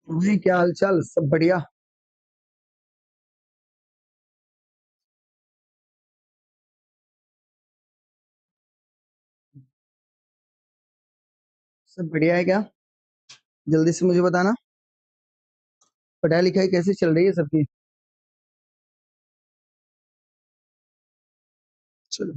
भाई क्या हाल चाल, सब बढ़िया। सब बढ़िया है क्या? जल्दी से मुझे बताना, पढ़ाई लिखाई कैसे चल रही है सबकी। चलो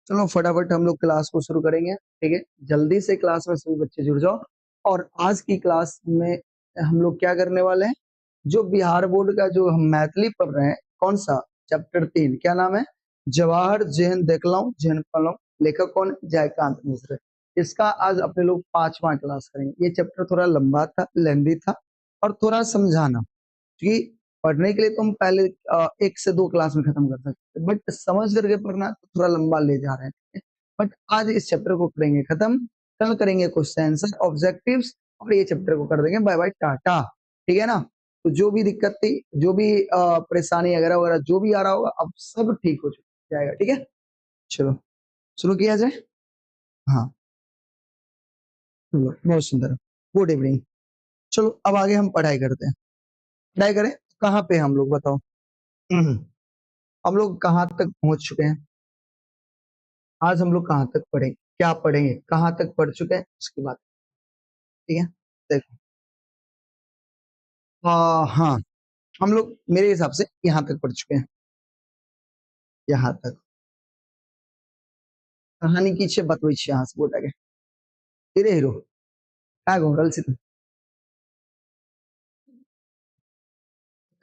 चलो फटाफट हम लोग क्लास को शुरू करेंगे, ठीक है। जल्दी से क्लास में सभी बच्चे जुड़ जाओ। और आज की क्लास में हम लोग क्या करने वाले हैं, जो बिहार बोर्ड का जो हम मैथिली पढ़ रहे हैं, कौन सा चैप्टर 3, क्या नाम है, जवाहर जेहन देखलौं जेहन पढ़लौं, लेखक कौन, जयकांत मिश्र। इसका आज अपने लोग 5वां क्लास करेंगे। ये चैप्टर थोड़ा लंबा था, लेंदी था, और थोड़ा समझाना, क्योंकि पढ़ने के लिए तो हम पहले 1 से 2 क्लास में खत्म कर सकते हैं, बट समझ करके पढ़ना तो थोड़ा लंबा ले जा रहे हैं, ठीक है? बट आज इस चैप्टर को करेंगे खत्म, कल करेंगे क्वेश्चन आंसर ऑब्जेक्टिव्स, और ये चैप्टर को कर देंगे बाय बाय टाटा, ठीक है ना। तो जो भी दिक्कत थी, जो भी परेशानी वगैरह वगैरह जो भी आ रहा होगा, अब सब ठीक हो जाएगा, ठीक है। चलो शुरू किया जाए। हाँ चलो, बहुत सुंदर, गुड इवनिंग। चलो अब आगे हम पढ़ाई करते हैं। पढ़ाई करें कहाँ पे हम लोग, बताओ हम लोग कहाँ तक पहुंच चुके हैं, आज हम लोग कहाँ तक पढ़ेंगे, क्या पढ़ेंगे, कहाँ तक पढ़ चुके हैं उसकी बात, ठीक है। देखो हाँ हम लोग मेरे हिसाब से यहाँ तक पढ़ चुके हैं, यहाँ तक कहानी की छे बतबै छी अहाँ सब गोटा के। रे हीरो का घूम रहल छी तू?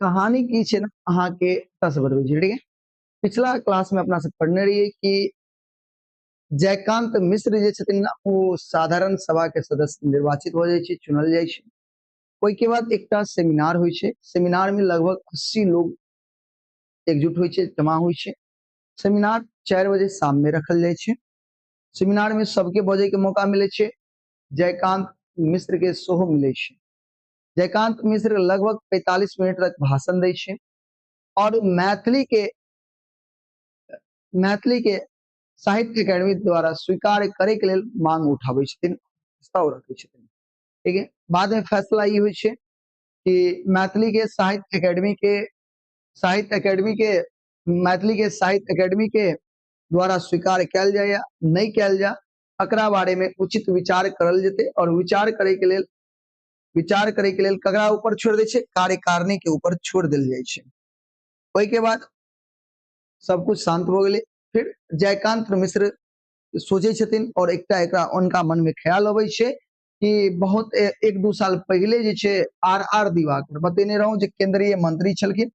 कहानी की छे ना अहाँ के एतऽ से बतबै छी, ठीक है। पिछला क्लास में अपना सब पढ़ने रहिए कि जयकांत मिश्र जे छथिन ना, वो साधारण सभा के सदस्य निर्वाचित हो जाइ छै, चुनल जाइ छै। ओहिके बाद एकटा सेमिनार होइ छै, सेमिनार में लगभग 80 लोग एकजुट होइ छै, जमा होइ छै। सेमिनार 4 बजे शाम में रखल जाइ छै। सेमिनार में सबके बजै के मौका मिलै छै, जयकांत मिश्र के सेहो मिलै छै। जयकांत मिश्र लगभग 45 मिनट तक भाषण दै छै और मैथिली के साहित्य अकादमी द्वारा स्वीकार करे के लेल मांग उठाबै छथिन, प्रस्ताव रखै छथिन, ठीक है। बाद में फैसला ई होइ छै कि मैथिली के साहित्य अकादमी के, साहित्य अकादमी के, मैथिली के साहित्य अकादमी के द्वारा स्वीकार कयल जाय या नहीं कयल जाय, एकरा बारे में उचित विचार करल जेतै। और विचार करे के लेल ककरा ऊपर छोड़ दै छै, कार्यकारिणी के ऊपर छोड़ देल जाइ छै। ओहिके बाद सब कुछ शांत भऽ गेलै। फिर जयकांत मिश्र सोचै छथिन और एकटा एकरा उनका मन में ख्याल अबै छै कि बहुत 1-2 साल पहिले जे छै आर आर दिवाकर बतेने रहौं जे केंद्रीय मंत्री छलखिन,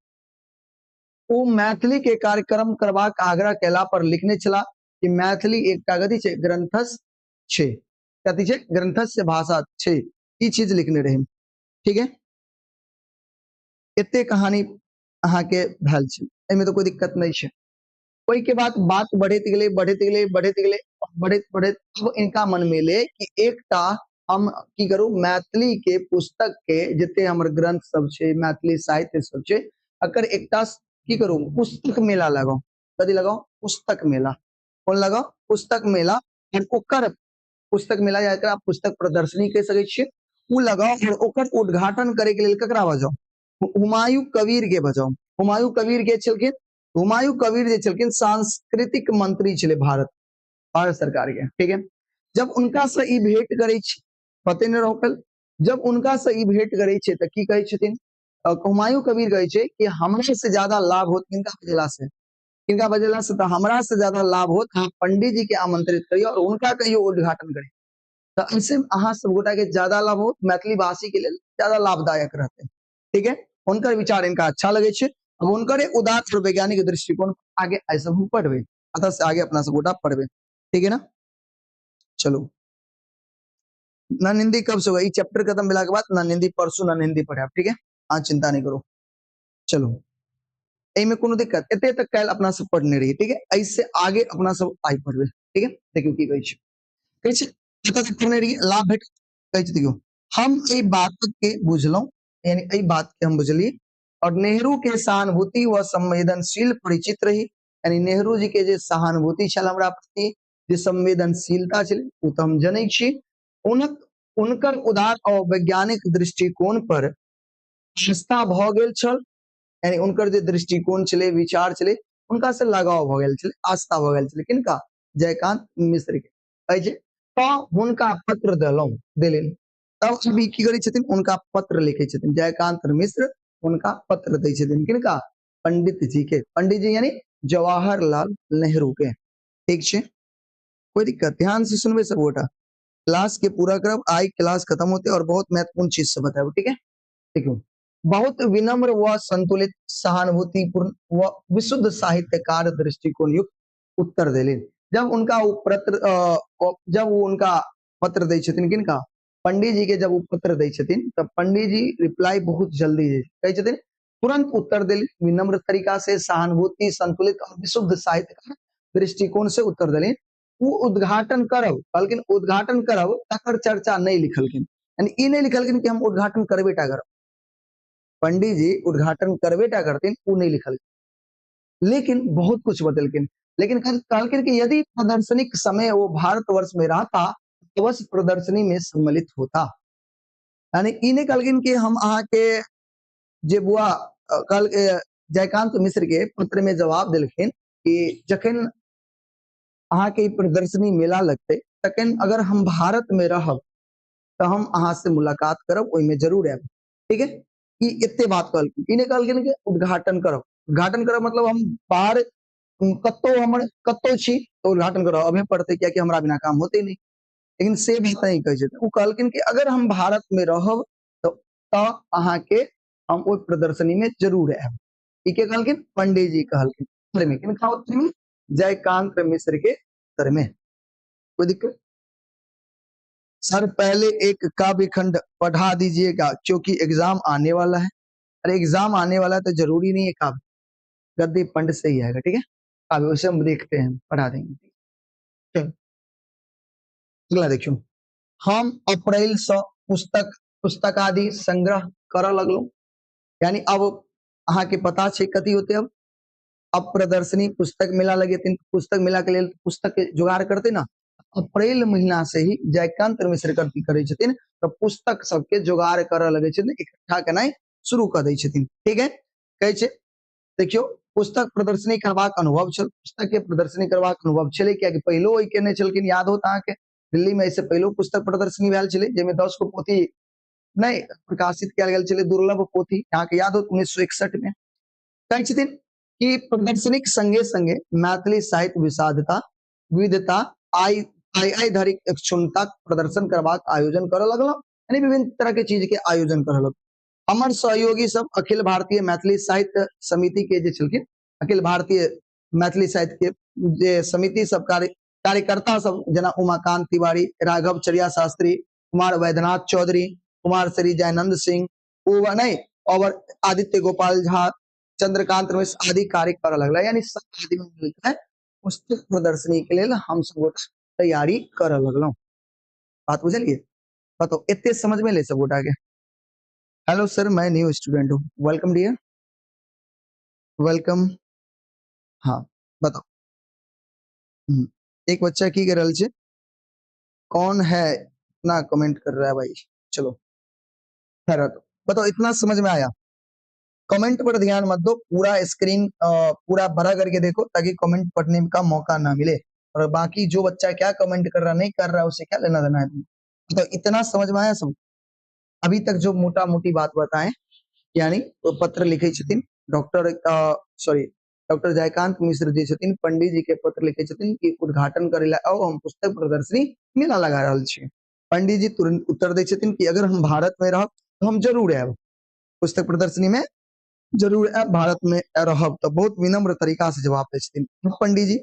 ओ मैथिली के कार्यक्रम करबाक आग्रह केला पर लिखने छला कि मैथिली एकटा कथी छै, ग्रंथस्थ छै, कथी छै, ग्रंथस्थ भाषा छै, ई चीज लिखने रहे, ठीक है। एते कहानी अहाँ के भेल छै, एहिमे तो कोई दिक्कत नहीं छै। ओहि के बाद बात बढ़ैत गेलै, बढ़ैत गेलै, बढ़ैत गेलै, बढ़ैत बढ़ैत अब इनका मन में एलै कि एकटा हम की करू, मैथिली के पुस्तक के जते हमर ग्रंथ सब छै, मैथिली साहित्य सब छै, अकर एकटा की करू, पुस्तक मेला लगाउ। कथी लगाउ, पुस्तक मेला। कोन लगाउ, पुस्तक मेला। और ओकर पुस्तक मेला या एकरा पुस्तक प्रदर्शनी कहि सकै छियै, उ लगाउ। और ओकर उद्घाटन करे के लेल ककरा बजाउ, हुमायूं कबीर के बजाउ। हुमायूं कबीर के छलखिन, हुमायूं कबीर जे छलखिन सांस्कृतिक मंत्री छलै भारत सरकार के, ठीक है। जब उनका से ई भेंट करै छी, पते नहि रोकल, जब उनका से ई भेंट करै छै तऽ की कहै छथिन, हुमायूं कबीर कहै छै कि हमरा से ज्यादा लाभ होत किनका बजेला से, किनका बजेला से, तऽ हमरा से ज्यादा लाभ होत अहाँ पंडित जी के आमंत्रित करियौ और उनका कहियो उद्घाटन करियौ, तऽ ऐसे अहाँ सब गोटा के ज्यादा लाभ होत, मैथिली भाषी के लेल ज्यादा लाभदायक रहते, ठीक है। हुनकर विचार इनका अच्छा लगे छै। अब हुनकर उदात्त और वैज्ञानिक दृष्टिकोण आगे ऐसे सब हम पढ़बे, अतः से आगे अपना सब गोटा पढ़बे, ठीक है ना। चलो नन हिंदी कब से होगा, ई चैप्टर खत्म भेला के बाद नन हिंदी, परसों नन हिंदी पढ़ायब, ठीक है, अहाँ चिंता नहीं करू। चलो एहिमे कोनो दिक्कत, एते तक काल्हि अपना सब पढ़ने रहियै, ठीक है, एहिसे आगे अपना सब आइ पढ़बै, ठीक है। देखियौ की कहै छै, कहै छै एतऽ तक पढ़ने रहियै, लाभ भेट, कहै छै देखियौ हम एहि बात के बुझलहुँ, यानी एहि बात के हम बुझलियै, और नेहरू के सहानुभूति व संवेदनशील परिचित रही, यानी नेहरू जी के जे सहानुभूति छल हमरा प्रति, जे संवेदनशीलता छल, ओ तऽ हम जनै छी। हुनक हुनकर उदार और वैज्ञानिक दृष्टिकोण पर आस्था भऽ गेल छल, यानी हुनकर जे दृष्टिकोण छलै, विचार छलै, हुनका से लगाव भऽ गेल छलै, आस्था भऽ गेल छलै। किनका? जयकांत मिश्र के। कहै छै तऽ हुनका पत्र देलहुँ, देलनि। तब अभी की करै छथिन? हुनका पत्र लिखै छथिन। जयकांत मिश्र हुनका पत्र दै छथिन। किनका? पंडित जी के। पंडित जी यानी जवाहरलाल नेहरू के। ठीक छै, कोई दिक्कत? ध्यान से सुनबे सब गोटा, क्लास के पूरा करब, आई क्लास खत्म होते और बहुत महत्वपूर्ण चीज सब बताएब। ठीक है, देखियो, बहुत विनम्र व संतुलित, सहानुभूतिपूर्ण व विशुद्ध साहित्यकार दृष्टिकोण युक्त उत्तर देलिन। जब उनका वो पत्र, जब वो उनका पत्र दै छथिन, किनका? पंडित जी के जब वो पत्र दै छथिन तब पंडित जी रिप्लाई बहुत जल्दी दै कहै छथिन, तुरंत उत्तर देलिन, विनम्र तरीका से, सहानुभूति, संतुलित और विशुद्ध साहित्यकार दृष्टिकोण से उत्तर देलिन। ओ उद्घाटन करब कहलखिन, उद्घाटन करब तकर चर्चा नहीं लिखलखिन, यानी ई नहीं लिखलखिन कि हम उद्घाटन करबे टा करब, पंडित जी उद्घाटन करबे टा करथिन, उ नहीं लिखलखिन, लेकिन बहुत कुछ बदलखिन। लेकिन कहलखिन कि यदि प्रदर्शनी के समय वो भारतवर्ष में रहता तो अवश्य प्रदर्शनी में सम्मिलित होता। यानी ई नहीं कहलखिन कि हम अहाँ के जे बुआ कहल जयकांत मिश्र के पत्र में जवाब देलखिन कि जखन अहाँ के प्रदर्शनी मेला लगते तखन अगर हम भारत में रहब तो हम अहाँ से मुलाकात करब, ओहिमे जरूर आयब। ठीक है, ई एते बात कहलखिन। ई नहीं कहलखिन कि उद्घाटन करब, उद्घाटन करब मतलब हम बाहर कतौ, हमर कतौ छी तो उद्घाटन करब अबे पड़ते, कियाकि हमरा बिना काम होते नहीं। लेकिन से बात नहीं कहै छथिन। ओ कहलखिन कि अगर हम भारत में रहब तो अहाँ के हम ओहि प्रदर्शनी में जरूर आयब। ई के कहलखिन? पंडित जी कहलखिन। उत्तर में किनका उत्तर में? जयकांत मिश्र के उत्तर में। कोई दिक्कत? सर पहले एक काव्य खंड पढ़ा दीजिएगा क्योंकि एग्जाम आने वाला है। अरे एग्जाम आने वाला है तो जरूरी नहीं है काव्य, गद्य पंड से ही आएगा। ठीक है, काव्य उसे हम देखते हैं, पढ़ा देंगे। चलो अगला देखियो, हम अप्रैल से पुस्तक पुस्तक आदि संग्रह कर लगलहुँ। यानी अब अहाँ के पता छै कथी होते, अब प्रदर्शनी पुस्तक मेला लगेथिन, पुस्तक मेला के लेल पुस्तक के जोगाड़ करते ना, अप्रैल महीना से ही जयकांत मिश्र की करै छथिन तो पुस्तक सबके जोगाड़ करऽ लगै छथिन, इकट्ठा केनाइ शुरू कऽ दै छथिन। ठीक है, कहै छै देखियौ पुस्तक प्रदर्शनी करबाक अनुभव छल, पुस्तक के प्रदर्शनी करबाक अनुभव छलै, कियाकि पहिलो ओहि केने छलखिन, याद होत अहाँके दिल्ली में एहिसँ पहिलो पुस्तक प्रदर्शनी भेल छलै जाहिमे 10 गो पोथी नहि प्रकाशित कयल गेल छलै, दुर्लभ पोथी, अहाँके याद होत 1961 में। कहै छथिन कि प्रदर्शनीक संगे संगे मैथिली साहित्य विषादता विविधता आई आई आई धरि क्षमता प्रदर्शन करबाक आयोजन करऽ लगलहुँ, यानी विभिन्न तरह के चीज के आयोजन करऽ लगलहुँ। हमर सहयोगी सब अखिल भारतीय मैथिली साहित्य समिति के जे छलखिन, अखिल भारतीय मैथिली साहित्य के जे समिति सब कार्यकर्ता सब जेना उमाकांत तिवारी, राघव चरिया शास्त्री, कुमार वैद्यनाथ चौधरी, कुमार श्री जयनंद सिंह, ओ नहीं और आदित्य गोपाल झा, चंद्रकांत मिश्र आदि कार्य करऽ लगला। यानी सब आदमी मिलकर पुस्तक प्रदर्शनी के लेल हम सब गोटा तैयारी करऽ लगलहुँ। बात बुझलिए? बताओ एते समझ में ले सब गोटा के? हेलो सर, मैं न्यू स्टूडेंट हूँ। Welcome dear, welcome. हाँ बताओ। एक बच्चा की कर रहल छै, कौन है इतना कमेंट कर रहा है भाई? चलो खैर बताओ, इतना समझ में आया? कमेंट पर ध्यान मत दो, पूरा स्क्रीन पूरा बड़ा करके देखो ताकि कमेंट पढ़ने का मौका ना मिले, और बाकी जो बच्चा क्या कमेंट कर रहा नहीं कर रहा उसे क्या लेना देना है तुमको। तो इतना समझ में आया सब? अभी तक जो मोटा मोटी बात बताएं, यानी वो पत्र लिखे छथिन डॉक्टर जयकांत मिश्र जी छथिन, पंडित जी के पत्र लिखे छथिन कि उद्घाटन करे ला आओ, हम पुस्तक प्रदर्शनी मेला लगा रहल छी। पंडित जी तुरंत उत्तर दै छथिन कि अगर हम भारत में रहब तो हम जरूर आयब, पुस्तक प्रदर्शनी में जरूर आयब, भारत में रहब। तो बहुत विनम्र तरीका से जवाब दै छथिन पंडित जी।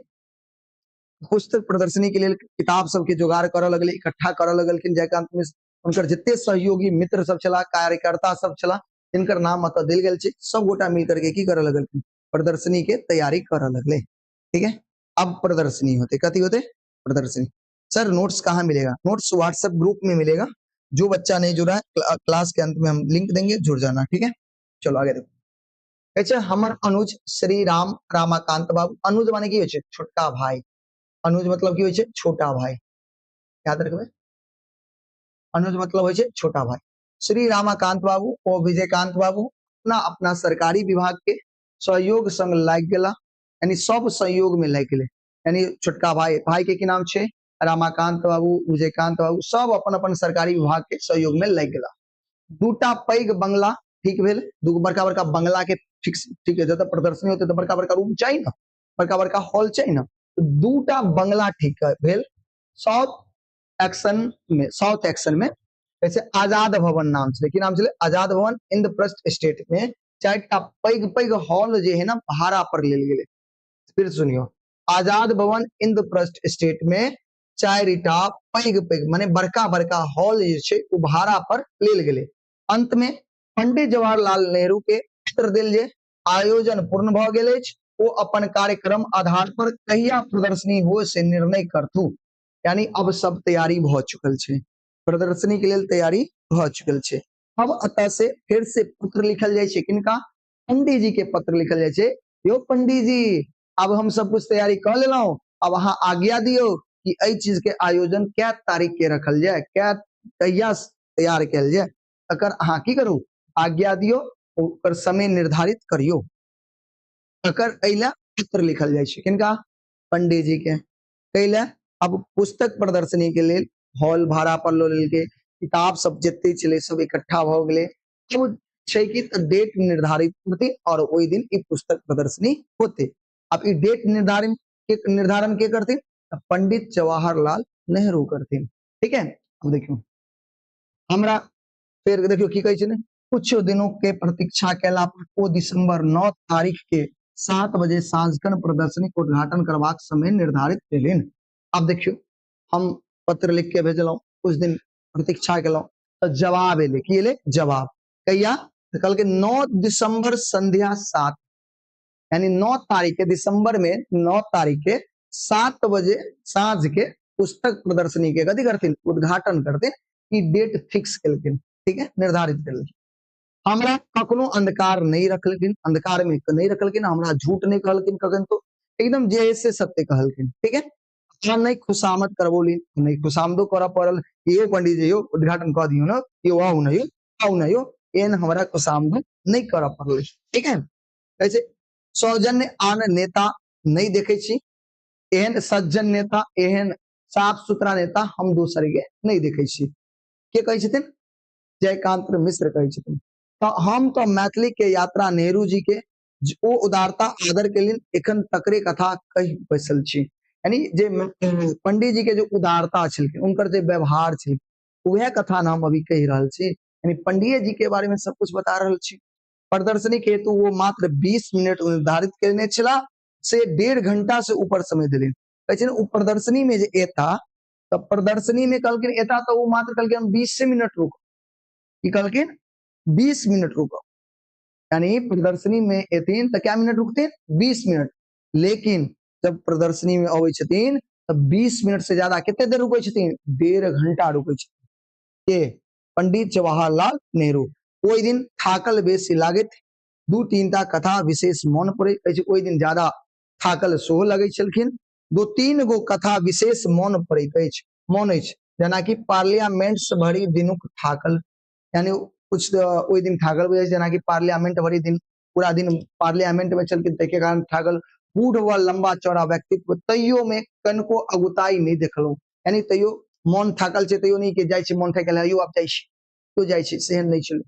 पुस्तक प्रदर्शनी के लेल किताब सबके जोगाड़ करऽ लगलै, इकट्ठा करऽ लगलखिन जयकांत मिश्र। हुनकर जते सहयोगी मित्र सब छलाह, कार्यकर्ता सब छलाह, जिनकर नाम एतऽ देल गेल छै, सब गोटा मिल करके की करऽ लगलखिन, प्रदर्शनी के तैयारी करऽ लगलै। ठीक है, अब प्रदर्शनी होते, कथी होते? प्रदर्शनी। सर नोट्स कहाँ मिलेगा? नोट्स व्हाट्सएप ग्रुप में मिलेगा, जो बच्चा नहीं जुड़ा है क्लास के अंत में हम लिंक देंगे, जुड़ जाना। ठीक है, चलो आगे देखो। अच्छा, हमर अनुज श्री राम रामाकांत बाबू, अनुज माने की होइ छै? छोटका भाई। अनुज मतलब की होइ छै? छोटा भाई, याद रखबै। अनुज मतलब होइ छै छोटा भाई। श्री रामाकांत बाबू ओ विजयकांत बाबू अपना अपना सरकारी विभाग के सहयोग संग लागि गेला, यानी सब सहयोग में लागि गेलै। यानी छोटका भाई, भाई के की नाम छै? रामाकांत बाबू, विजयकांत बाबू, सब अपन अपन सरकारी विभाग के सहयोग में लागि गेला। दूटा पैघ बंगला ठीक भेल, दूगो बड़का बड़का बंगला के फिक्स ठीक है, जतऽ प्रदर्शनी होते तऽ बड़का बड़का रूम चाही ने, बड़का बड़का हॉल चाही ने, तऽ दूटा बंगला ठीक भेल साउथ एक्शन में। साउथ एक्शन में जैसे आजाद भवन नाम छलै, की नाम छलै? आजाद भवन इंद्रप्रस्थ स्टेट में चारिटा पैघ पैघ हॉल जे है ना भाड़ा पर लेल गेलै। फिर सुनियो, आजाद भवन इंद्रप्रस्थ स्टेट में चारिटा पैघ पैघ माने बड़का बड़का हॉल जे छै ओ भाड़ा पर लेल गेलै। अंत में पंडित जवाहरलाल नेहरू के पत्र देल जे आयोजन पूर्ण भऽ गेल अछि, ओ अपन कार्यक्रम आधार पर कहिया प्रदर्शनी हो से निर्णय करथु। यानी अब सब तैयारी भऽ चुकल छै, प्रदर्शनी के लेल तैयारी भऽ चुकल छै। अब अतः से फिर से पत्र लिखल जाइ छै, किनका? पंडित जी के पत्र लिखल जाइ छै, यो पंडित जी अब हम सब कुछ तैयारी कऽ लेलहुँ, अब अहाँ आज्ञा दियौ कि एहि चीज के आयोजन कै तारीख के रखल जाय, कै कहिया तैयार कयल जाय, तकर अहाँ की करू, आज्ञा दियौ, ओकर समय निर्धारित करियौ। तकर एहि लए पत्र लिखल जाइ छै, किनका? पंडित जी के। एहि लए अब पुस्तक प्रदर्शनी के लेल हॉल भाड़ा पर लऽ लेलकै, किताब सब जते छलै सब इकट्ठा भऽ गेलै। अब छै कि तऽ डेट निर्धारित करतै और ओहि दिन ई पुस्तक प्रदर्शनी होतै। अब ई डेट निर्धारण के करथिन? तऽ पंडित जवाहरलाल नेहरू करथिन। ठीक है, अब देखियौ हमरा फेर देखियौ की कहै छै ने, कुछ दिनों के प्रतीक्षा केला पर ओ दिसंबर 9 तारीख के 7 बजे साँझखन प्रदर्शनी के उद्घाटन करबाक समय निर्धारित केलनि। आब देखियौ हम पत्र लिख के भेजलहुँ, कुछ दिन प्रतीक्षा केलहुँ तऽ जवाब एलै। की एलै? जवाब। कहिया? तऽ कहलकै 9 दिसंबर संध्या 7, यानी 9 तारीख के दिसंबर में 9 तारीख के 7 बजे साँझ के पुस्तक प्रदर्शनी के कथी करथिन? उद्घाटन करथिन। ई डेट फिक्स केलखिन, ठीक है, निर्धारित केलखिन। हमरा कखनो अंधकार नहीं रखलखिन, अंधकार में नहीं रखलखिन, हमरा झूठ नहीं कहलखिन कखन, तो एकदम जे है से सत्य कहलखिन। ठीक है, हमरा नहीं खुशामद करबौलिन, नहीं खुशामदो करऽ पड़ल, यो पंडित जी यो उद्घाटन कऽ दियौ ने, यो आउ ने, यो आउ ने, यो एहन हमरा खुशामद नहीं करऽ पड़लै। ठीक है, ऐसे सौजन्य आन नेता नहीं देखे छी, एहन सज्जन नेता, एहन साफ सुथरा नेता हम दोसर के नहीं देखे छी। के कहै छथिन? जयकांत मिश्र कहै छथिन। तऽ हम तऽ मैथिली के यात्रा नेहरू जी के ओ उदारता आदर के लिए एखन तकरे कथा कहि बैसल छी। यानी जे पंडित जी के जो उदारता छलखिन, उनकर जे व्यवहार छलखिन, वएह कथा ने हम अभी कहि रहल छी। यानी पंडित जी के बारे में सब कुछ बता रहल छी। प्रदर्शनी के हेतु वो मात्र 20 मिनट निर्धारित केने छलाह, से 1.5 घंटा से ऊपर समय देलनि। कहै छै ने, ओ प्रदर्शनी में जे एता तऽ प्रदर्शनी में कहलखिन एता तऽ ओ मात्र कहलखिन हम 20 मिनट रुकब। की कहलखिन? 20 मिनट रुकब। यानी प्रदर्शनी में एथिन तऽ कै मिनट रुकथिन? 20 मिनट। लेकिन जब प्रदर्शनी में अबै छथिन तऽ 20 मिनट से ज्यादा कते देर रुकै छथिन? 1.5 घंटा रुकै छथिन। के? पंडित जवाहरलाल नेहरू। ओहि दिन थाकल बेसी लागैत, 2-3 टा कथा विशेष मन पड़ैत अछि। ओहि दिन ज्यादा थाकल सेहो लगै छलखिन। 2-3 गो कथा विशेष मन पड़ैत अछि, मन अछि, जेनाकि पार्लियामेंट भरि दिनुक थाकल, यानी कुछ ओहि दिन थाकल बुझाइ छै, जेनाकि पार्लियामेंट भरि दिन पूरा दिन पार्लियामेंट में छलखिन ताहिके कारण थाकल। बूढ़ व लंबा चौड़ा व्यक्तित्व, तैयो में कनको अगुताई नहीं देखलहुँ। यानी तैयो मन थाकल छै, तैयो नहीं कि जाइ छै मन थाकि गेल, यो आब जाइ छी, यो जाइ छी, सेहन नहीं छलै।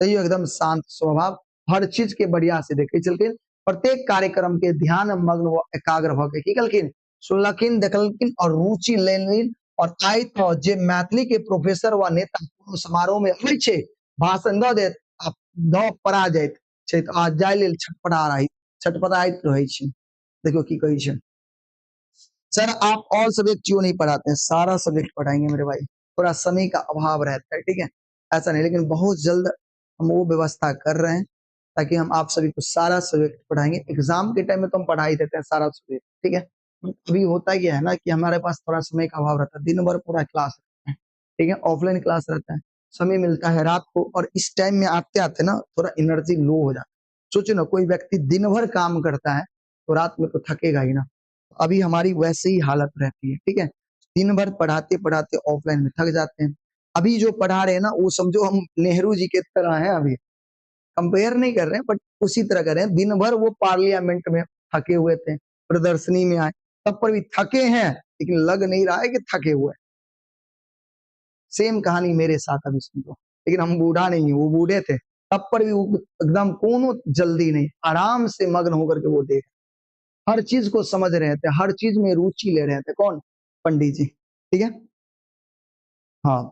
तैयो एकदम शांत स्वभाव, हर चीज के बढ़िया से देखे छलखिन। प्रत्येक कार्यक्रम के ध्यान मग्न व एकाग्र भऽ के की केलखिन? सुनलखिन, देखलखिन और रुचि लेलखिन। और आइ तऽ जे मैथिली के प्रोफेसर व नेता कोनो समारोह में अबै छै, भाषण दऽ देत आ दऽ पड़ा जाइत छै, तऽ आ जाय लेल छटपटाइत रहै छै। देखियौ की कहै छै, सर आप ऑल सब्जेक्ट क्यों नहीं पढ़ाते हैं? सारा सब्जेक्ट पढ़ाएंगे मेरे भाई, थोड़ा समय का अभाव रहता है, ठीक है, ऐसा नहीं, लेकिन बहुत जल्द हम वो व्यवस्था कर रहे हैं ताकि हम आप सभी को सारा सब्जेक्ट पढ़ाएंगे। एग्जाम के टाइम में तो हम पढ़ा ही देते हैं सारा सब्जेक्ट, ठीक है। अभी होता क्या है ना कि हमारे पास थोड़ा समय का अभाव रहता है, दिन भर पूरा क्लास रहता है, ठीक है, ऑफलाइन क्लास रहता है, समय मिलता है रात को, और इस टाइम में आते आते ना थोड़ा एनर्जी लो हो जाता है। सोचो ना, कोई व्यक्ति दिन भर काम करता है तो रात में तो थकेगा ही ना। अभी हमारी वैसे ही हालत रहती है, ठीक है, दिन भर पढ़ाते पढ़ाते ऑफलाइन में थक जाते हैं। अभी जो पढ़ा रहे हैं ना वो समझो हम नेहरू जी के तरह हैं। अभी कंपेयर नहीं कर रहे हैं, बट उसी तरह कर रहे हैं। दिन भर वो पार्लियामेंट में थके हुए थे, प्रदर्शनी में आए तब पर भी थके हैं, लेकिन लग नहीं रहा है कि थके हुए हैं। सेम कहानी मेरे साथ अभी समझो, लेकिन हम बूढ़ा नहीं है, वो बूढ़े थे, तब पर भी वो एकदम कोनो जल्दी नहीं, आराम से मग्न होकर के वो देख हर चीज को समझ रहे थे, हर चीज में रुचि ले रहे थे। कौन? पंडित जी। ठीक है, हाँ,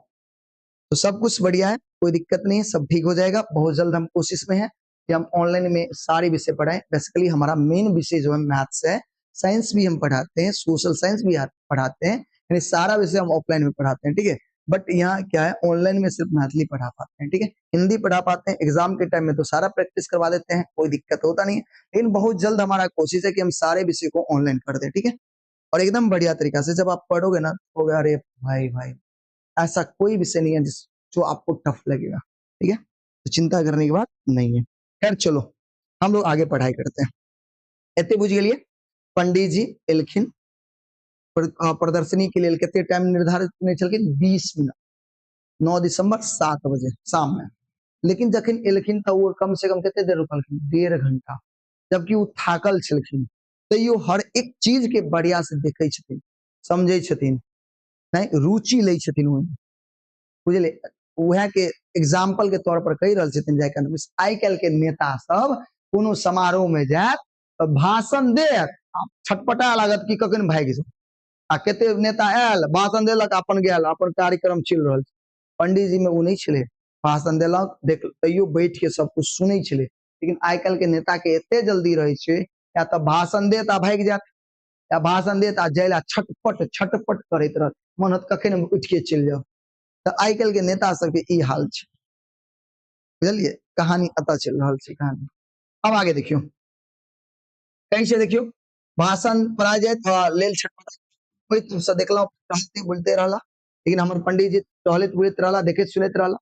तो सब कुछ बढ़िया है, कोई दिक्कत नहीं है, सब ठीक हो जाएगा। बहुत जल्द हम कोशिश में हैं कि हम ऑनलाइन में सारे विषय पढ़ाएं। बेसिकली हमारा मेन विषय जो है मैथ्स है, साइंस भी हम पढ़ाते हैं, सोशल साइंस भी पढ़ाते हैं, यानी सारा विषय हम ऑफलाइन में पढ़ाते हैं। ठीक है, बट यहाँ क्या है, ऑनलाइन में सिर्फ मैथिली पढ़ा पाते हैं। ठीक है, हिंदी पढ़ा पाते हैं, एग्जाम के टाइम में तो सारा प्रैक्टिस करवा देते हैं, कोई दिक्कत होता नहीं है। लेकिन बहुत जल्द हमारा कोशिश है कि हम सारे विषय को ऑनलाइन कर दें। ठीक है, और एकदम बढ़िया तरीका से जब आप पढ़ोगे ना तो अरे भाई भाई, ऐसा कोई विषय नहीं है जिस जो आपको टफ लगेगा। ठीक है, तो चिंता करने की बात नहीं है। खैर चलो हम लोग आगे पढ़ाई करते हैं। एते बुझ गेलिए, पंडित जी एलखिन प्रदर्शनी के लिए कते टाइम निर्धारित नहीं छलखिन, 20 मिनट, 9 दिसंबर 7 बजे शाम में। लेकिन जखन एलखिन तो वो कम से कम कते देर रुकलखिन, 1.5 घंटा, जबकि वो थाकल छलखिन, तैयो हर एक चीज के बढ़िया से देखे छथिन, समझे छथिन, नहीं रुचि लै छथिन ओहिमे, बुझलिए। वएह के एग्जाम्पल के तौर पर कहि रहल छथिन जयकांत मिश्र, आइ काल्हि के नेता सब कोनो समारोह में जायत तऽ भाषण देत, छटपटा लागत कि कखन भागि जाउ, आ कते नेता आयल भाषण देलक अपन गेल, अपन कार्यक्रम चलि रहल छै। पंडीजी में ओ नहि छलै, भाषण देलक देख तैयो बैठ के सब कुछ सुनै छलै। लेकिन आइ काल्हि के नेता के एते जल्दी रहै छै, या तऽ भाषण देत आ भागि जायत, या भाषण देत आ जाय ला छटपट छटपट करैत रहत, मन होत कखन उठि के चलि जाउ। तऽ आइ काल्हि के नेता सबके ई हाल छै, बुझलियै। कहानी एतऽ चलि रहल छै कहानी। अब आगे देखियौ कहै छै, देखियौ भाषण पराजय लेल छटपट होइत से देखलहुँ, टहलते बुलते रहला, लेकिन हमर पंडित जी टहलैत बुलैत रहला, देखैत सुनैत रहला।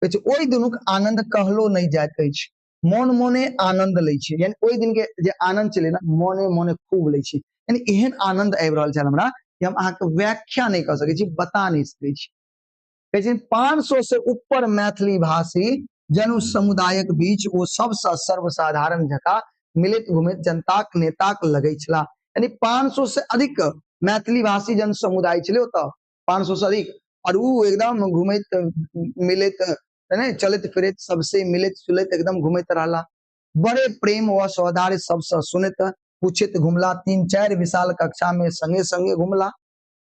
कहै छै ओहि दुनूक आनंद कहलो नहि जाइत अछि, मोन मोने आनंद लै छै, यानी ओहि दिन के जे आनंद छलै ना, मोने मोने खूब लै छै, यानी एहन आनंद आबि रहल छल हमरा कि हम अहाँके व्याख्या नहि कऽ सकै छी, बता नहि सकै छी। कहै छै 500 से ऊपर मैथिली भाषी जन समुदायक बीच ओ सबसँ सर्वसाधारण जकाँ मिलैत घुमैत जनताक नेताक लगै छला, यानी 500 से अधिक मैथिली भाषी जन समुदाय छलै ओतऽ, 500 से अधिक, और उ एकदम घुमैत मिलैत नहीं चलैत फिरैत सबसे मिलैत सुलैत एकदम घुमैत रहला, बड़े प्रेम व सौदार्य सबसे सुनैत पूछैत घुमला, 3-4 विशाल कक्षा में संगे संगे घुमला,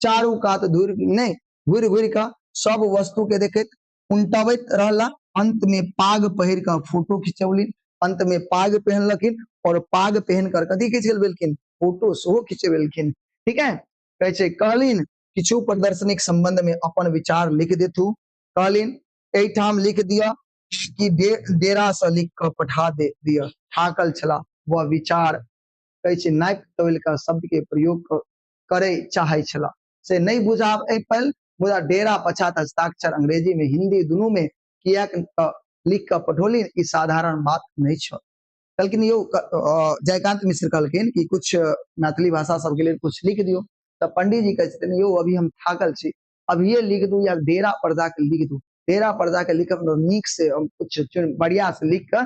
चारू कात धुर नहीं घुरि घुरि कऽ सब वस्तु के देखैत उनटबैत रहला, अंत में पाग पहिर कऽ फोटो खिंचौलिन, अंत में पाग पहनलखिन और पाग पहन कर कथी खिंचेलखिन, फोटो सेहो खिंचेलखिन। ठीक है, कहै छै कहलिन किछु प्रदर्शनीक संबंध में अपन विचार लिख देथु, कहलिन एहिठाम लिख दिअ कि डेरा से लिख कऽ पठा दे दिअ, थाकल छला वह विचार कहै छै नापि तोलि कऽ शब्द के प्रयोग करै चाहै छला, से नहि बुझाब पायल, मुदा डेरा पछात हस्ताक्षर अंग्रेजी में हिंदी दुनू में किएक लिख कऽ पठौलिन, ई साधारण बात नहि छल। कहलखिन यौ जयकांत मिश्र कहलखिन कि कुछ मैथिली भाषा सबके लेल कुछ लिख दियौ, तऽ पंडित जी कहै छथिन यौ अभी हम थाकल छी, अभिये लिख दू या डेरा पर जाके लिख दू, डेरा पर जाके लिखब तऽ नीक से हम कुछ बढ़िया से लिख कऽ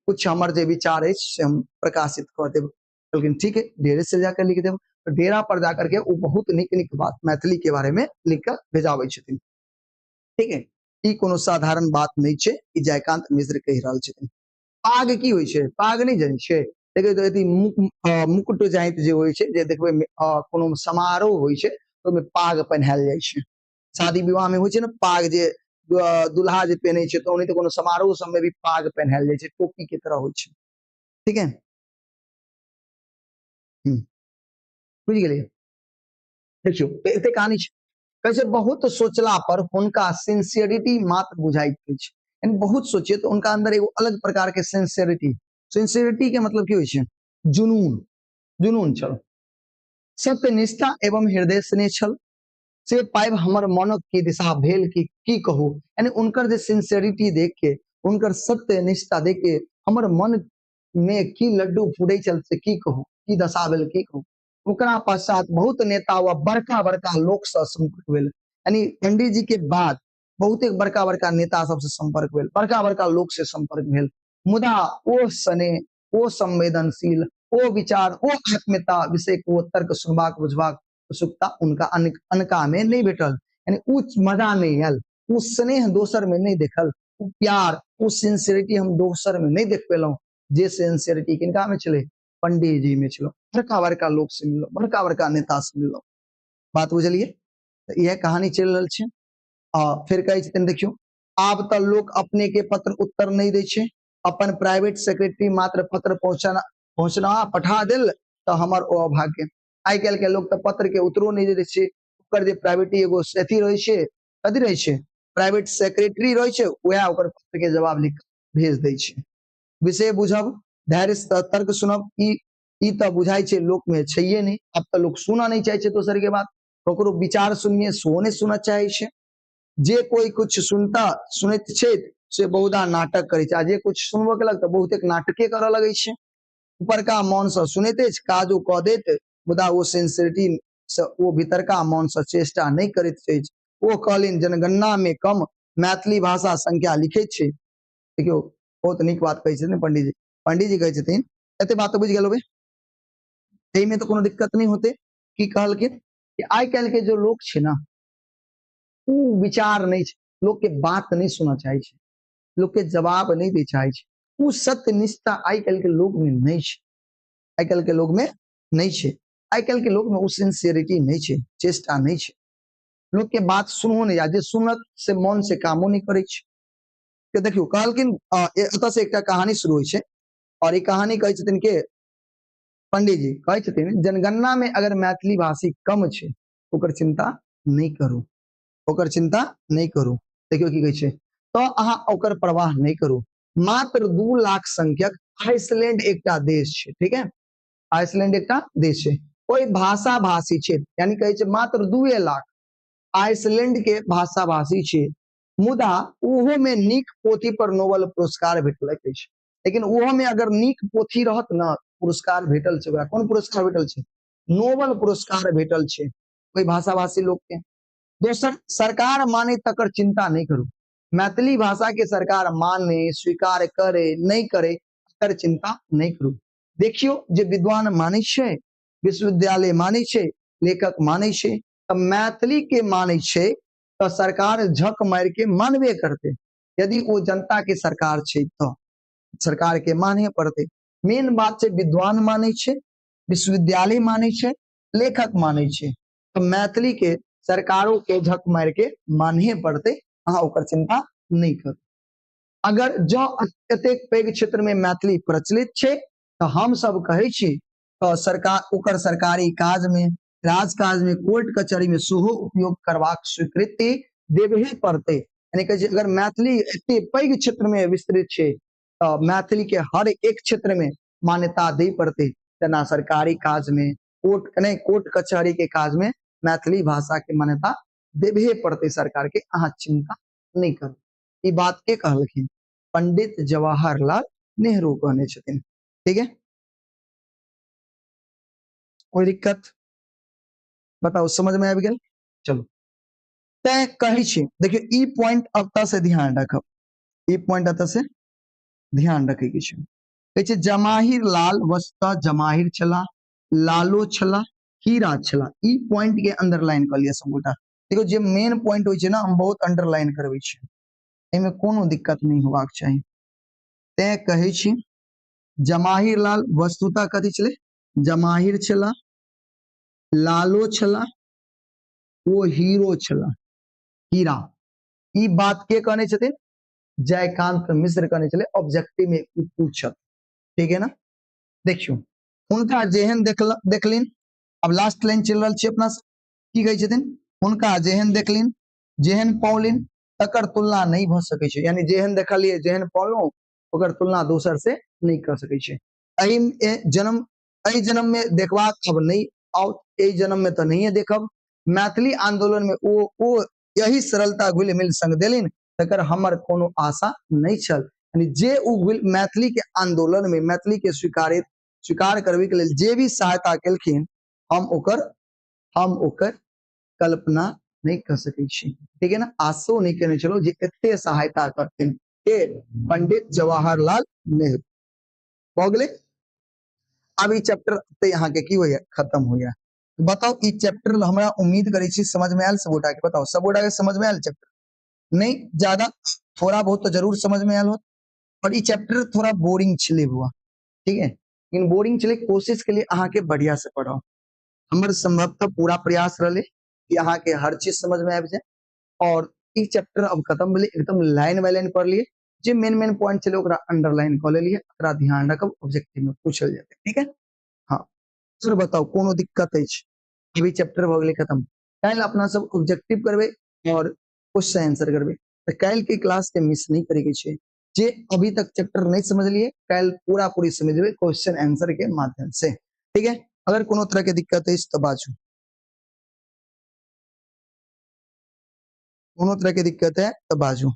कुछ हमर जे विचार अछि से हम प्रकाशित कऽ देब। कहलखिन ठीक है डेरे से जाकर लिख देब, तऽ डेरा पर जाकर के ओ बहुत नीक नीक बात मैथिली के बारे में लिख कऽ भेजाबै छथिन। ठीक है, ई कोनो साधारण बात नहि छै, ई जयकांत मिश्र कहि रहल छथिन। पाग की होइ छै, पाग नहि जानै छियै? देखियौ तऽ अथी मुकुट जाइत जे होइ छै, जे देखबै कोनो समारोह होइ छै ओहिमे पाग पहिनायल जाइ छै, शादी विवाह में होइ छै ने पाग, जे दुल्हा जे पहिनै छै, तऽ ओनाहिते कोनो समारोह सबमे भी पाग पहिनायल जाइ छै, टोपी के तरह होइ छै। ठीक है, बुझि गेलियै। देखियौ एते कहानी छै। कहै छै बहुत सोचला पर हुनका सिंसियरिटी मात्र बुझाइत अछि, यानी बहुत सोचिए तो उनका अंदर एगो अलग प्रकार के सिंसियरिटी, सिंसियरिटी के मतलब की होइ छै, जुनून, जुनून छल, सत्यनिष्ठा एवं हृदय स्नेह छल, से पाबि हमर मनक की दिशा भेल कि की कहू, यानी उनकर जे सिंसियरिटी देख के, उनकर सत्यनिष्ठा देख के हमर मन में की लड्डू फूटे छल से की कहू, की दशा भेल की कहू। ओकरा पश्चात बहुत नेता व बड़का बड़का लोक से संपर्क भेल, यानी पंडित जी के बाद बहुते बड़का बड़का नेता सबसे संपर्क भेल, बड़का बड़का लोक से संपर्क भेल, मुदा ओ स्नेह, ओ संवेदनशील, ओ विचार, ओ आत्मीयता विषय ओ तर्क सुनबाक बुझबाक उत्सुकता उनका अनका में नहीं भेटल। यानी उ मजा नहीं आयल, उ स्नेह दोसर में नहीं देखल, उ प्यार, उ सिंसियरिटी हम दोसर में नहीं देख पेलहुँ जे सिंसियरिटी किनका में छलै, पंडित जी में छलो। बड़का बड़का लोक से मिललहुँ, बड़का बड़का नेता से मिललहुँ। बात बुझलियै? तऽ इएह कहानी चलि रहल छै। आ फेर कहै छथिन देखियौ, आब तऽ लोक अपने के पत्र उत्तर नहि दै छै, अपन प्राइवेट सेक्रेटरी मात्र पत्र पहुँचना पठा देल तऽ हमर ओ अभाग्य। आइ काल्हि के लोक तऽ पत्र के उत्तरो नहि दै छै, ओकर जे प्राइवेट एगो अथी रहै छै, कथी रहै छै, प्राइवेट सेक्रेटरी रहै छै, वएह ओकर पत्र के जवाब लिख भेज दै छै। विषय बुझब, धैर्य से तर्क सुनब, ई तऽ बुझाइ छै लोक में छैये नहि। आब तऽ लोक सुनऽ नहि चाहै छै दोसर के बात, ककरो विचार सुनिए सेहो नहि सुनऽ चाहै छै। जे कोइ कुछ सुनता सुनैत छै से बहुधा नाटक करै छै, आ जे कुछ सुनबो केलक तऽ बहुते नाटके करऽ लगै छै। उपरका मन से सुनैत अछि, काजो कऽ देत, मुदा ओ सिंसियरिटी से ओ भीतरका मन से चेष्टा नहि करैत अछि। ओ कहलनि जनगणना में कम मैथिली भाषा संख्या लिखैत छै। देखियौ बहुत नीक बात कहै छथिन पंडीजी। पंडीजी कहै छथिन, एते बात तऽ बुझि गेल होबै, एहिमे तऽ कोनो दिक्कत नहि होतै। की कहलखिन कि आइ काल्हि के जो लोक छै ने, ओ विचार नहि छै, लोक के बात नहि सुनऽ चाहै छै, लोक के जवाब नहि दै चाहै छै। ओ सत्यनिष्ठा आइ काल्हि के लोक में नहि छै, आइ काल्हि के लोक में नहि छै, आइ काल्हि के लोक में ओ सिंसियरिटी नहि छै, चेष्टा नहि छै। लोक के बात सुनहो नहि, आ जे सुनत से मन से कामो नहि करै छै। के देखियौ कहलखिन, एतऽ से एकटा कहानी शुरू होइ छै, और ई कहानी कहै छथिन के पंडीजी कहै छथिन, जनगणना में अगर मैथिली भाषी कम छै ओकर चिंता नहि करू, ओकर चिंता नहि करू। देखियौ की कहै छै, तऽ अहाँ ओकर परवाह नहि करू। मात्र 2 लाख संख्यक आइसलैंड एकटा देश छै, ठीक है, आइसलैंड एकटा देश छै, ओहि भाषा भाषी छै, यानी कहै छै मात्र 2 लाख आइसलैंड के भाषा भाषी छै, मुदा ओहो में नीक पोथी पर नोबेल पुरस्कार भेटलक अछि। लेकिन ओहो में अगर नीक पोथी रहत न, पुरस्कार भेटल छै, ओकरा कोन पुरस्कार भेटल छै, नोबेल पुरस्कार भेटल छै ओहि भाषा भाषी लोक के। दोसर, सरकार माने तकर चिंता नहीं करू, मैथिली भाषा के सरकार माने, स्वीकार करे नहीं करे तकर चिंता नहीं करू। देखियो जे विद्वान माने छै, विश्वविद्यालय माने छै, लेखक माने छै, तऽ मैथिली के माने छै तऽ सरकार झक मारि के मानबे करते। यदि ओ जनता के सरकार छै तऽ सरकार के माने पड़ते। मेन बात छै विद्वान माने छै, विश्वविद्यालय माने छै, लेखक माने छै, तऽ मैथिली के सरकारों के झक मारि के मानहे पड़ते, अहाँ ओकर चिंता नहीं करू। अगर जँ एतेक पैघ क्षेत्र में मैथिली प्रचलित छै तऽ हम सब कहै छी तऽ सरकार ओकर सरकारी काज में, राजकाज में, कोर्ट कचहरी में सेहो उपयोग करबाक स्वीकृति देबहे पड़तै। यानी कहै छै अगर मैथिली एते पैघ क्षेत्र में विस्तृत छै तऽ मैथिली के हर एक क्षेत्र में मान्यता दै पड़तै। जेना सरकारी काज में, कोर्ट नहीं, कोर्ट कचहरी के काज में मैथिली भाषा के मान्यता देबहे पड़तै सरकार के, अहाँ चिंता नहीं करू। ई बात के कहलखिन पंडित जवाहरलाल नेहरू कहने छथिन, ठीक है। कोई दिक्कत बताओ, समझ में आबि गेल? चलो तैं कहै छी, देखियौ ई पॉइंट अतऽ से ध्यान रखब, ई पॉइंट अतऽ से ध्यान रखे के छै। कहै छै जमाहिर लाल वस्तुतः जमाहिर छला, लालो छला, हीरा छला। ई पॉइंट के अंडरलाइन कऽ लिअ सबगोटा। देखियौ जे मेन पॉइंट होइ छै ने, हम बहुत अंडरलाइन करबै छी, एहिमे कोनो दिक्कत नहि होबाक चाही। तैं कहै छी जमाहिर लाल वस्तुतः कथी छलै, जमाहिर छला, लालो छला, ओ हीरो छला, हीरा। ई बात के कहने छथिन, जयकांत मिश्र कहने छलै, ऑब्जेक्टिव में उ पूछत, ठीक है ना। देखियौ हुनका जेहन देखलिन, अब लास्ट लाइन चलि रहल छै अपना, की कहै छथिन, हुनका जेहन देखलिन जेहन पौलिन तकर तुलना नहीं भऽ सकै छै। यानी जेहन देखलियै जेहन पौलहुँ ओकर तुलना दोसर से नहीं कऽ सकै छै। एहि जन्म में देखबाक अब नहीं आओत, एहि जन्म में तऽ नहिये देखब। मैथिली आंदोलन में ओ यही सरलता घुलि मिल संग देलिन, तकर हमर कोनो आशा नहीं छल। यानी जे ओ घुलि मैथिली के आंदोलन में मैथिली के स्वीकार करबे के लेल जे भी सहायता केलखिन, हम ओकर कल्पना नहीं कह सकै छी, ठीक है ना। आशो नहीं केने छलहुँ जे एते सहायता करथिन के पंडित जवाहरलाल नेहरू। भऽ गेलै। आब ई चैप्टर एते अहाँके की होइया, खत्म होइया। बताउ ई चैप्टर हमरा उम्मीद करै छी समझ में आयल सबगोटा के। बताउ सबगोटा के समझ में आयल चैप्टर? नहीं ज्यादा, थोड़ा बहुत तो जरूर समझ में आयल होत, पर ई चैप्टर थोड़ा बोरिंग छलै बुआ, ठीक है, लेकिन बोरिंग छलै, कोशिश के लिए अहाँके बढ़िया से पढ़ाउ। हमर संभवतः पूरा प्रयास रहलै कि अहाँके हर चीज समझ में आबि जाए। और ई चैप्टर अब खत्म भेलै, एकदम लाइन बाय लाइन पढ़लियै, जे मेन मेन पॉइंट छलै ओकरा अंडरलाइन कऽ लेलियै, ओकरा ध्यान रखब, ऑब्जेक्टिव में पूछल जेतै, ठीक है। हाँ सर बताउ कोनो दिक्कत अछि? अभी चैप्टर भऽ गेलै खत्म। काल्हि अपना सब ऑब्जेक्टिव करबै और क्वेश्चन आंसर करबै, तऽ काल्हि के क्लास के मिस नहीं करे के छै। जे अभी तक चैप्टर नहीं समझलिए काल्हि पूरा पूरी समझबै क्वेश्चन आंसर के माध्यम से, ठीक है। अगर कोनो तरह के दिक्कत अछि तऽ बाजू, कोनो तरह के दिक्कत है तऽ बाजू।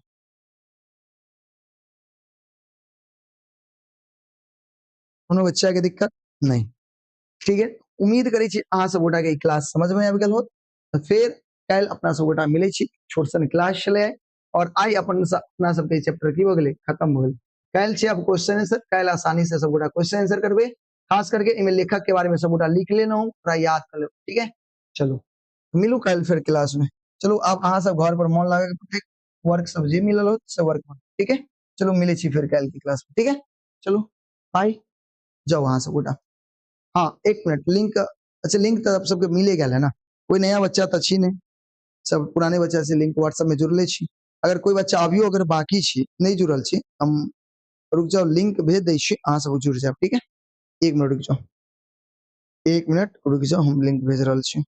कोनो बच्चा के दिक्कत नहीं, ठीक है। उम्मीद करै छी अहाँ सब गोटा के ई क्लास समझ में आबि गेल होत। तऽ फेर काल्हि अपना सब गोटा मिलै छी, छोट सन क्लास छलै और आइ अपना सबके चैप्टर की भऽ गेलै, खत्म भऽ गेलै। काल्हि छै आब क्वेश्चन आंसर, काल्हि आसानी से सब गोटा क्वेश्चन आंसर करबै। खास करके एहिमे लेखक के बारे में सब गोटा लिख लेलहुँ, ओकरा याद कर लेब, ठीक है। चलो मिलू काल्हि फेर क्लास में। चलो आब अहाँ सब घर पर मन लगा के वर्क सब जे मिलल होत से वर्क, ठीक है। चलो मिलै छी फेर काल्हि के क्लास में, ठीक है। चलो बाय, जाओ अहाँ सब गोटा। हाँ एक मिनट, लिंक, अच्छा लिंक तो आप सबके मिले गेल है ना, कोई नया बच्चा तो छी नहीं, सब पुराने बच्चा से लिंक व्हाट्सएप में जुड़ले छी। अगर कोई बच्चा अभियो अगर बाकी छी नहीं जुड़ल छी, हम रुक जाओ लिंक भेज दै छी, अहाँ सब जुड़ जाओ, ठीक है। एक मिनट रुक जाओ, एक मिनट रुक जाओ, हम लिंक भेज रहल छी,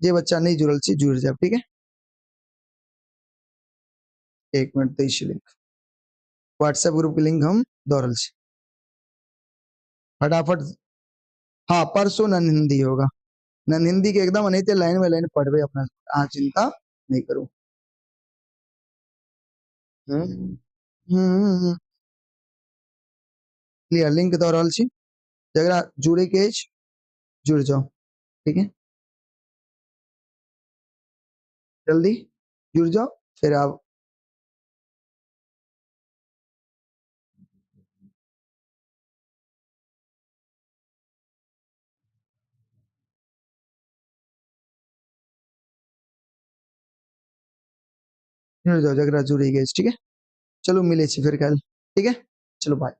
जे बच्चा नहीं जुड़ल छी जुड़ जाओ, ठीक है। एक मिनट दै छी लिंक, व्हाट्सएप ग्रुप के लिंक हम दऽ रहल छी फटाफट। हाँ परसों नन हिंदी होगा, नन हिंदी के एकदम एनाहिते लाइन बाय लाइन पढ़बै अपना, अहाँ चिंता नहीं करू। क्लियर, लिंक दऽ रहल छी, जकरा जुड़े के अछि जुड़ जाओ, ठीक है, जल्दी जुड़ जाओ। फिर आप जुड़ जाओ जकरा जुड़े के अछि, ठीक है। चलो मिले छी फिर कल, ठीक है, चलो बाय।